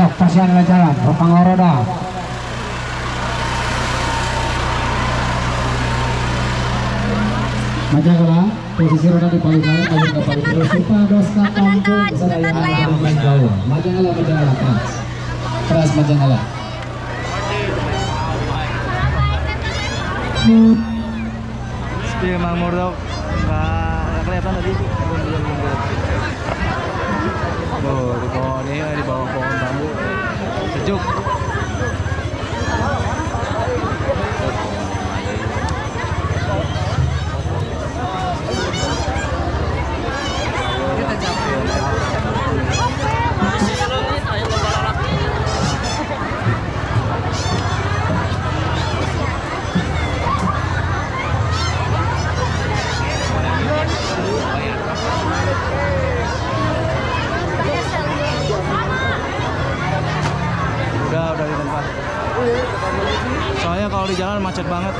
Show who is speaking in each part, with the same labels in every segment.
Speaker 1: Sok pasihan lah jalan, rupang roda. Majalengka posisi roda di paling kanan, maju ke paling kiri supados katampung sadaya anu jauh. Majalengka, Majalengka keras. Keras Majalengka.
Speaker 2: Sepi Mang Murdok nggak kelihatan tadi, belum belum. Tuh di bawah ini, di bawah pohon bambu sejuk. Udah di tempat. Soalnya kalau di jalan macet banget.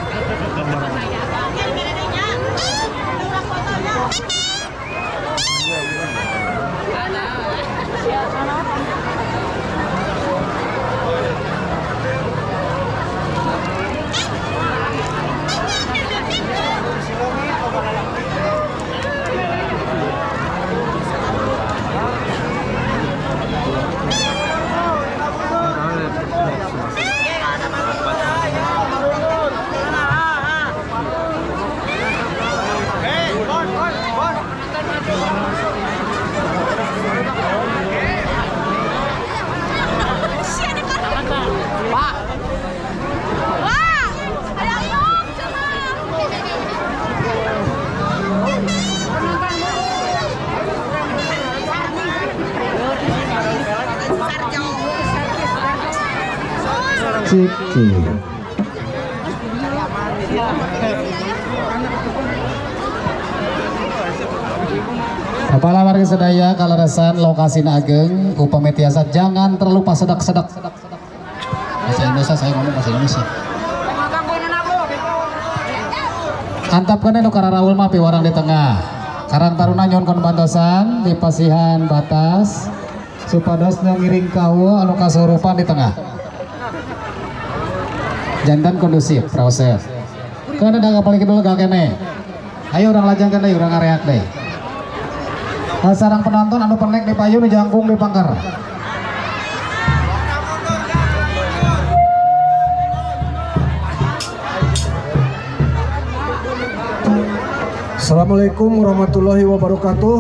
Speaker 1: Cik, cik. Kepala warga sedaya kaleresan lokasi ageng upami tiasa jangan terlalu pasedak-sedak. Bahasa Indonesia, saya ngomong bahasa Indonesia. Antapkeun nu kararaul mah piwarang di tengah. Karang Taruna nyuhunkeun bantosan di pasihan batas supados ngiring kaul anu kasurupan di tengah. Jantan kondusif proses. Keun ada paling kidul gak kene. Ayo urang lajengkeun deui, urang ngareak deui. Sarang penonton anu penek di payun di jangkung di pangker.
Speaker 3: Assalamualaikum warahmatullahi wabarakatuh.